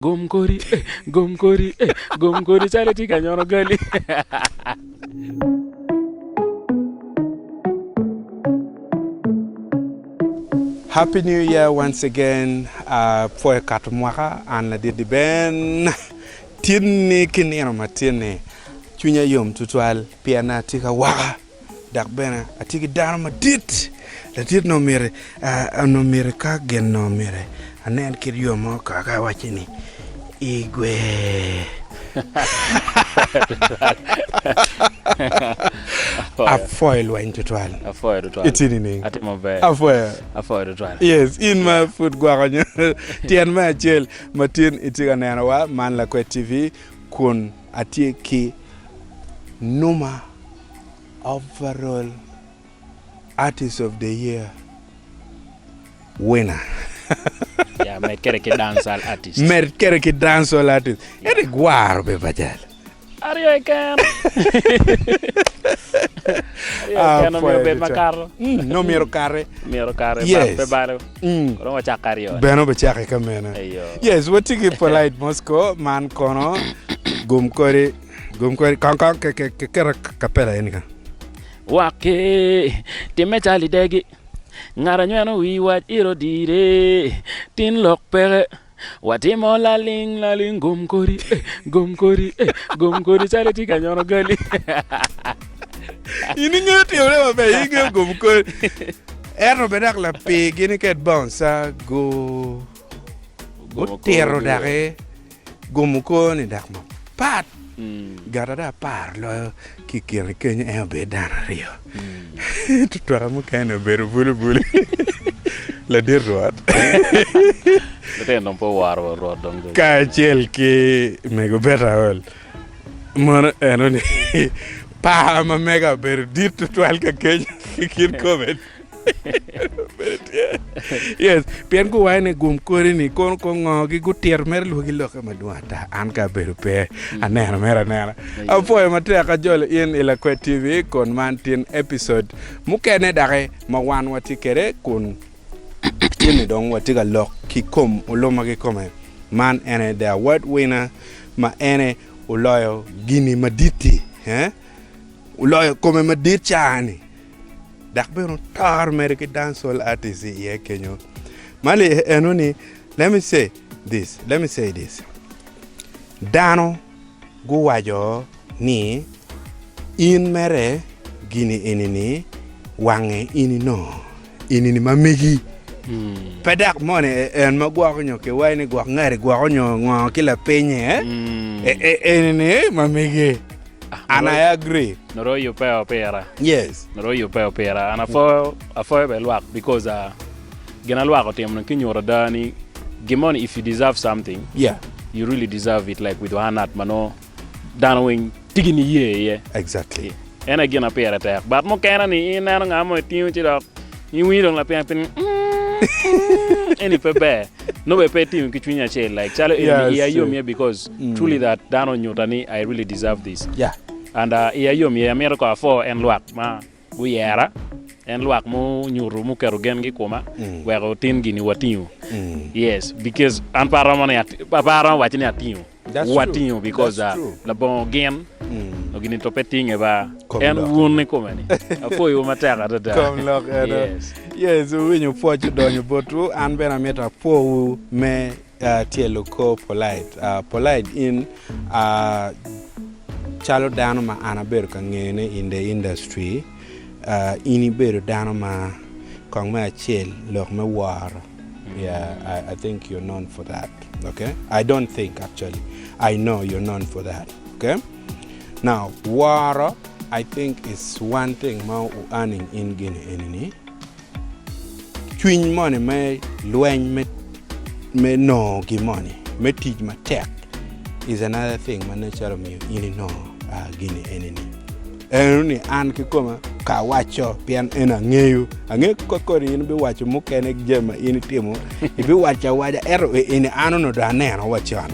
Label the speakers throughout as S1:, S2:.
S1: Gum kodi, eh, gum kodi, eh, gum kodi calo itye ka nyono gali.
S2: Happy New Year once again apwoyo kato mwaka an ladit di Ben tinni ki nino matinni cwinya yom tutwal pien atye ka waka Dok bene atye ki dano madit, ladit nongo myero onongo myero ka gin nongo myero anen kit yo mo ka awacce ni igwe. Apwoyo lweny tutwal.
S1: Apwoyo tutwal.
S2: Itye nining?
S1: Atye maber.
S2: Apwoyo.
S1: Apwoyo tutwal.
S2: Yes, in ma pud gwoko nyo tyen me acel ma tin itye ka nenowa man Lakwed TV kun atye ki Numa Overall Artist of the Year winner.
S1: Yeah, med kede ki dancehall artist.
S2: Med kede ki dancehall artist. Ento igwaro be pa jal.
S1: Aryo keken. Aryo keken omiyo obed makato.
S2: Mm, no myero kare.
S1: Myero kare
S2: Yes.
S1: pe balo.
S2: Mm.
S1: Kono wacak aryo.
S2: Bene obicake ka mene.
S1: Eyo.
S2: Yes, watye ki Polite Moscow man kono gum kodi Gum kwedi kong kong ke ke ke keto kapela eni ka.
S1: Wakke, timme calo idegi, ngat anyweno wi wac iro dire, tin lok peke, watimo laling laling gum kodi eh, gum kodi eh, gum kodi calo itye ka nyono gali.
S2: In ingeyo timone maber, in ingeyo gum kodi. Ento bene dok lapir gini ket bouncer gu gutito daki. Gumo kor ni dok mapat. Gata dong aparo loyo ki i kine kenyo en obedo dano aryo. Tutwaka mukene obedo bulu bulu. Ladit Rwot.
S1: Lutino dong pe oworo wa Rwot dong.
S2: Kacel ki mego Betaol. Mono eno ni par ma mega obedo dit tutwal ka kenyo ki kit kome. Yes, pien guwaco ni gum kodi ni kono ko ngo gi gutito mere lwogi lokke madwong ata an ka abedo pe aneno mere anena. Apwoyo matek ajolo in i Lakwed TV kun man tin episode mukene daki ma wan watye kede kun tye ni dong watye ka lok ki kom oluma kikome man ene the award winner ma ene oloyo gini madit-ti eh oloyo kome madit ca-ni. Dok bene otor mere ki dancehall artist i iye kenyo. Ma li eno ni let me say this, let me say this. Dano guwaco ni in mere gini eni ni wange in inongo eni ni ma megi. Pe dok moni en ma gwoko nyo kiwaco ni gwok ngati gwoko nyo ngo ki lapinye eni ni ma megi. And I agree.
S1: Noro yubbe pira.
S2: Yes.
S1: Noro yubbe pira. And apwoyo, apwoyo bene lwak because uh, gin a lwak otimo ni ki nyuto ada ni gin mo ni if you deserve something,
S2: Yeah.
S1: you really deserve it like with one heart ma nongo dano weng tye ki niye iye.
S2: Exactly.
S1: En aye gin ma pire tek. But mukene ni in ineno nga mo itingo ci dok iwinyo dong lapiny piny ni eni pe ber. Nongo bene pe itimo ki cwiny acel like calo eni iya yom iye because truly that dano onyuta ni I really deserve this.
S2: Yeah.
S1: And uh, iya yom iye amito ko apwo en lwak ma guyera en lwak munyuto muketo gengi i koma weko tin gini watingo. Yes, because an pe aromo ni pe aromo waco ni atingo. Watingo because labongo gin gini to pe tinge ba en wun ikome ni apwoyowu matek adada.
S2: Kom lok eno.
S1: Yes.
S2: Yes, wuwinyo pwoc odonyo botwu. An bene amito apwowu me uh, tyelo kor Polite. Uh, Polite in uh, calo dano ma an abedo ka ngeyone in the industry, uh, in ibedo dano ma kong me acel lok me woro. Yeah, I, I think you're known for that. Okay? I don't think actually. I know you're known for that. Okay? Now, woro, I think is one thing ma u earning in gini enini. Cwiny moni me lweny me me nongo gin moni, me tic matek is another thing ma nen calo omiyo in inongo uh, gini enini. Eno ni an kikoma ka awaco pien en angeyo angeyo ka kodi in ibiwaco mukene jami ma in itimo ibiwaco awaca ento eni an onongo dong aneno wa con.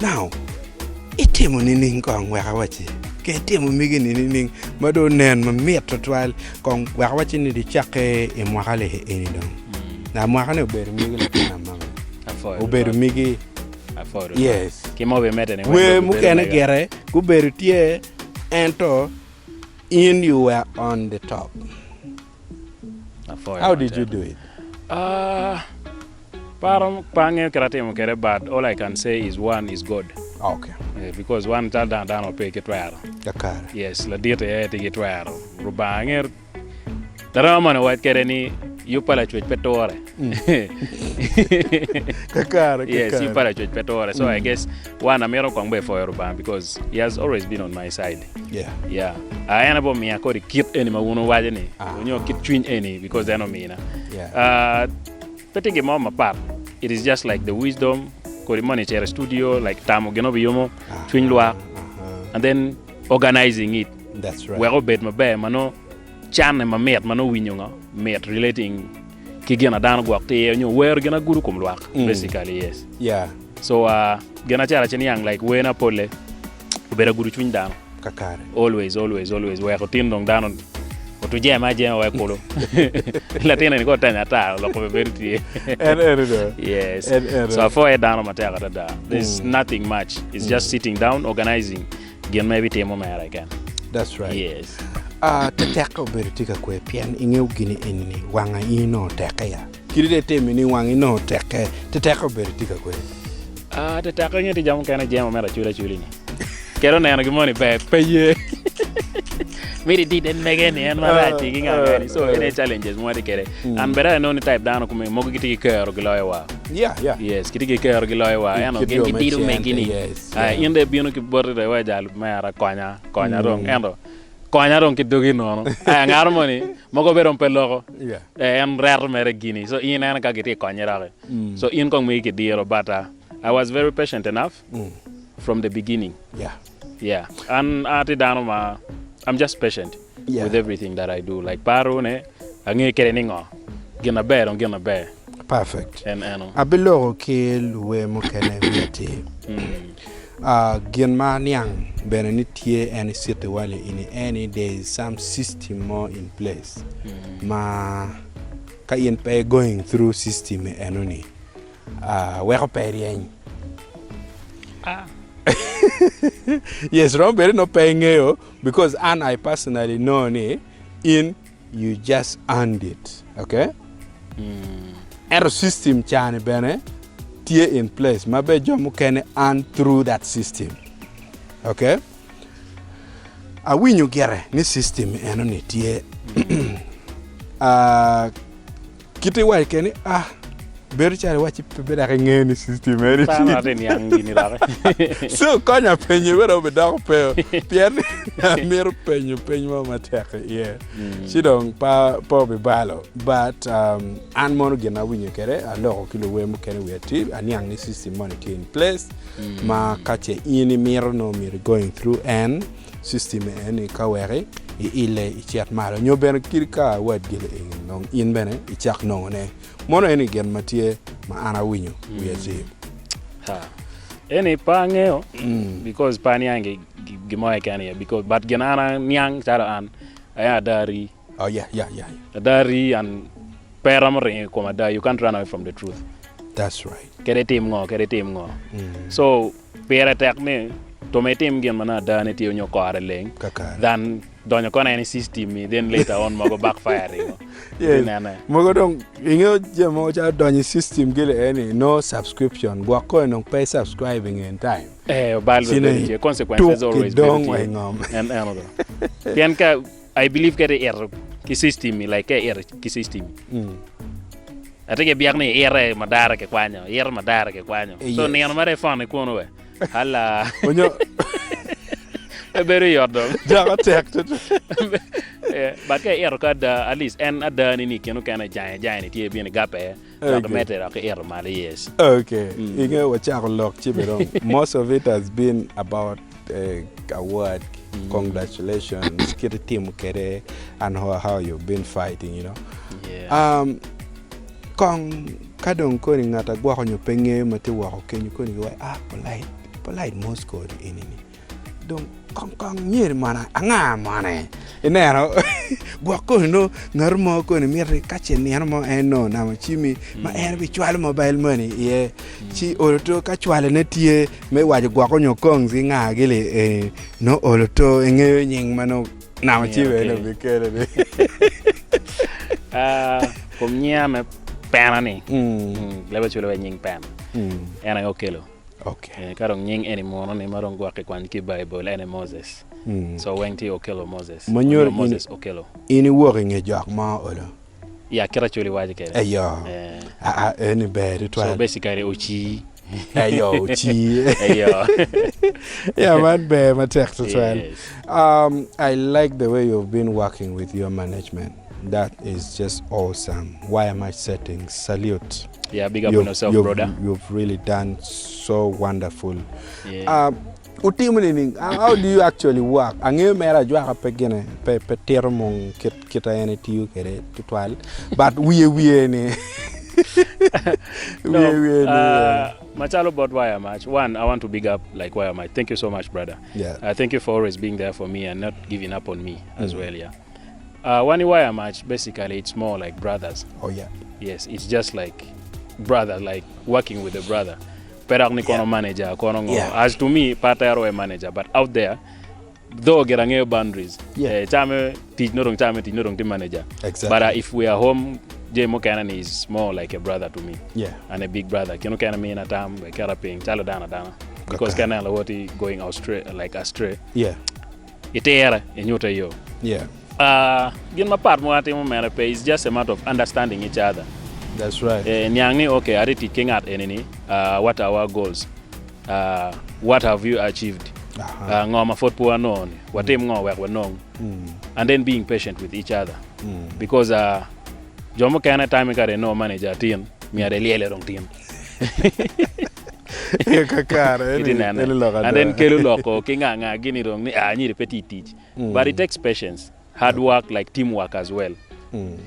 S2: Now itimo nining kong wek awacci ke itimo migi ni nining ma dong onen mamit tutwal kong wek awacci ni dicakke i mwaka li eni dong na mwaka ni obedo migi latin amama
S1: Apwoyo
S2: obedo
S1: tutwal.
S2: migi.
S1: Apwoyo.
S2: Yes.
S1: Ki mo bimedde ni weng
S2: Wer
S1: dong bibedo
S2: mukene
S1: mega.
S2: gire gubedo tye ento in you were on the top.
S1: Apwoyo
S2: How did you
S1: matek.
S2: do it?
S1: Ah, paro pe angeyo kit atimo kwede but all I can say is one is God.
S2: Okay.
S1: Eh, because wan calo dano dano wape ki twero.
S2: Kakare.
S1: Yes, ladit aye tye ki twero. Rubanga angeyo Larema moni owac kwede ni yub pa lacwec pe ture.
S2: Kakare,
S1: Yes, yub pa
S2: kakare.
S1: lacwec pe ture. So I guess one amito kong bene pwoyo Rubanga because he has always been on my side.
S2: Yeah.
S1: Yeah. Ah, en aye omiya kodi kit eni ma wun wuwaco ni
S2: Ah.
S1: onyo kit cwiny eni because en omina.
S2: Yeah.
S1: Ah, pe tye gin mo mapat. It is just like the wisdom kodi moni cito i studio like tamo gin obiyumo cwiny lwak and then organizing it.
S2: That's right.
S1: Wek obed maber ma nongo canne mamit ma nongo winyo ngo mit relating ki gin a dano gwok tye iye nyo wero gin a gudo kom lwak basically yes.
S2: Yeah.
S1: So uh, gin acel acel niang like werna pole obedo agudo cwiny dano.
S2: Kakare.
S1: Always always always weko tin dong dano otujeme ajema wa kulu. Latin eni ko otenya ata loko be bedo tye.
S2: En eni do.
S1: Yes.
S2: En eno.
S1: So apwoye dano matek adada. There's nothing much. It's just sitting down organizing gin ma ibitimo mere keken.
S2: That's right.
S1: Yes.
S2: Ah, te tekke obedo tye ka kwe pien ingeyo gini eni-ni wanga in onongo otekke ya. Kadi dong itimo ni wangi onongo otekke, te tekke obedo tye ka kwe.
S1: Ah, te tekke nge tye jami mukene jemo mere acwali acwali ni. Kede oneno gin moni ber pe ye. Miti idid en mege ni en marac ki nga nga ni. So ene challenges ma watye kwede. And bene aneno ni type dano kome mogo gitye ki kero giloyo wa.
S2: Yeah, yeah.
S1: Yes, gitye ki kero giloyo wa. Ento
S2: Kit
S1: gin
S2: yo me
S1: gidido
S2: cente,
S1: megi ni.
S2: yes,
S1: Ah,
S2: yeah.
S1: in dong ibino ki boti dong iwaco jal mera konya, konya dong. Ento konya dong ki dogi nono. Aya ngato moni mogo bene dong pe loko.
S2: Yeah.
S1: Eh, en reto mere gini. So in ineno ka gitye ka konye doki. So in kong migi kidiro but uh, I was very patient enough from the beginning.
S2: Yeah.
S1: Yeah. An atye dano ma I'm just patient
S2: Yeah.
S1: with everything that I do. Like paro ne ange kede ni ngo. Gin maber dong gin maber.
S2: Perfect.
S1: En eno.
S2: Abiloko ki luwer mukene wi atir. Ah, gin ma aniang bene ni tye en i city wali ini en ni there is some system mo in place ma ka in pe going through system eno ni ah, weko pe iryeny.
S1: Ah.
S2: Yes, romo bedo ni nongo pe ingeyo because an I personally know ni in you just earned it okay ento system cani bene tye in place ma bene jo mukene earn through that system okay awinyo gire ni system eno ni tye uh, Kit iwaco kede ni ah bedo calo iwacci pe dok ingeyo ni system eni
S1: Pe amito niang gini doki.
S2: So konya penye bene obidoko pe pien amito penyo peny mo matek iye ci dong pe pe obibalo but um, an mono gin ma awinyo kwede aloko ki luwer mukene wiya tye aniang ni system moni tye in place ma ka ce in imito nongo myero i going through en System eni ka weki iile icit malo nyo bene kadi ka award gire eni dong in bene icak nongo ne. Mono eni gin ma tye ma an awinyo wiye atir.
S1: Ha. Eni pe angeyo because pe aniang gin mo keken iye because but gin an aniang calo an aye ada rii.
S2: Oh yeah yeah yeah.
S1: Ada rii and pe iromo ringo i kom ada you can't run away from the truth.
S2: That's right.
S1: Kadi itim ngo kadi itim ngo. So Pire tek ni to itim gin ma nongo adane tye nyo kore leng than donyo kono en i system ni then later on mogo backfire ringo.
S2: Yes.
S1: Inene.
S2: Mogo dong ingeyo jami mogo calo donyo i system gili eni no subscription gwok kong dong pe subscribing in time.
S1: Eh, obal
S2: Ci
S1: bedo
S2: ni
S1: tye, consequences
S2: tuk
S1: always bedo
S2: kidong wa
S1: tye.
S2: i ngom.
S1: En eno do. Pien ka I believe kadi ito ki system ni like ka ito ki system. Ate ki byek ni ite madara ki kwanyo, ite madara ki kwanyo. So
S2: Yes.
S1: nino mere ifon ikunu we. Hala.
S2: Onyo
S1: Pe bedo yot dong.
S2: dako tek tutwal.
S1: Eh, But ka ito ka ada, at least en ada ni ni kine okene jange jange ni tye bino igape, dok
S2: Okay.
S1: imedde dok ito malo yes.
S2: Okay, inge wacako lok ci bene dong most of it has been about uh, award, congratulations, kit itimo kwede and how, how you've been fighting, you know.
S1: Yeah.
S2: Um, kong ka dong koni ngat agwoko nyo pe ngeyo ma tye woko kenyo koni giwaco ah polite, polite mos kodi eni ni. Dong kong kong myero mono anga mone ineno gwok koni nongo ngat mo koni miti ka ce nino mo en nongo onamo cimmi ma en bicwalo mobile money iye ci olo to ka cwalone tye me waco gwoko nyo kongs ki nga gili eni nongo olo to ingeyo nying ma nongo namo cim eni obikelo ni.
S1: Ah, kom nyinga me pena ni lebe cwalo wa nying pena en aye okelo.
S2: Okay.
S1: Eh, ka dong nying eni muno ni ma dong gwok kikwanyo ki i Baibul en aye Moses. So weng tye Okello Moses.
S2: Ma nyuto
S1: Onyo
S2: in,
S1: Moses Okello.
S2: in iwok i nge jok mo olo.
S1: Ya kit Acholi waco kede.
S2: Eyo.
S1: Eh.
S2: Aa, eni ber
S1: So
S2: tutwal.
S1: basically ocii.
S2: Eyo, ocii.
S1: Eyo.
S2: Yeah, man ber matek tutwal.
S1: Yes.
S2: I like the way you've been working with your management. That is just awesome. Why am I setting salute?
S1: Yeah, big up on
S2: You've,
S1: yourself,
S2: you've,
S1: brother.
S2: you've really done so wonderful.
S1: Yeah.
S2: Utimo nining? How do you actually work? Angeyo mere ajwaka pe gine, pe, pe tito mung kit, kit a en etiyo kwede tutwal, but wiye wiye ni.
S1: No,
S2: wiye wiye ni.
S1: macalo bot Wire Match, one, I want to big up like Wire Match. Thank you so much, brother.
S2: Yeah.
S1: Thank you for always being there for me and not giving up on me as well, yeah. Wan i Wire Match, basically it's more like brothers.
S2: Oh yeah.
S1: Yes, it's just like brother, like working with a brother. Pe dok ni kono manager, kono ngo.
S2: Yeah.
S1: As to me, pe atero a manager, but out there, though gira angeyo boundaries.
S2: Yeah.
S1: Came tic nongo dong came tic nongo dong tye manager.
S2: Exactly.
S1: But if we are home, jami mukene ni is more like a brother to me.
S2: Yeah.
S1: And a big brother. Gin mukene mina tam, wek keta piny, calo dano adana. Because
S2: Kaka.
S1: ka aneno lawoti going astray, like astray,
S2: Yeah.
S1: Itire, inyute yo.
S2: Yeah.
S1: Gin mapat ma watimo mere pe, it's just a matter of understanding each other.
S2: That's right.
S1: Eh, niang ni okay, atye tic ki ngat eni ni, what are our goals? What have you achieved?
S2: Aha.
S1: Ngo ma pwod pe wanongo ni? Watim ngo wek wanong? And then being patient with each other. Because jo mukene time kare inongo manager tin, myero ilyele dong tin.
S2: Kakare,
S1: Iti nene.
S2: eni lok
S1: And then
S2: ada.
S1: kelo loko ki nga nga gini dong ni ah nyiri pe tye i tic. But it takes patience, hard work like teamwork as well.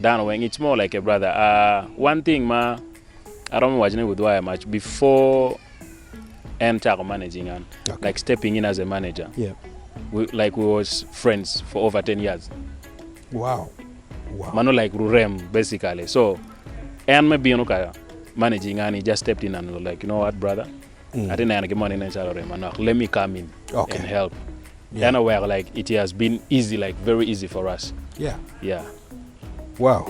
S1: Dano weng it's more like a brother. One thing ma aromo waco ni with Wire Match before en cako managing an,
S2: Okay.
S1: like stepping in as a manager,
S2: Yeah.
S1: we, like we was friends for over 10 years.
S2: Wow. Wow.
S1: Mano like rurem basically. So en me bino ka managing an he just stepped in and was like, you know what brother, atye neno ki moni nen calo rem manok, let me come in
S2: Okay.
S1: and help.
S2: Yeah.
S1: En oweko like it has been easy, like very easy for us.
S2: Yeah.
S1: Yeah.
S2: Wow.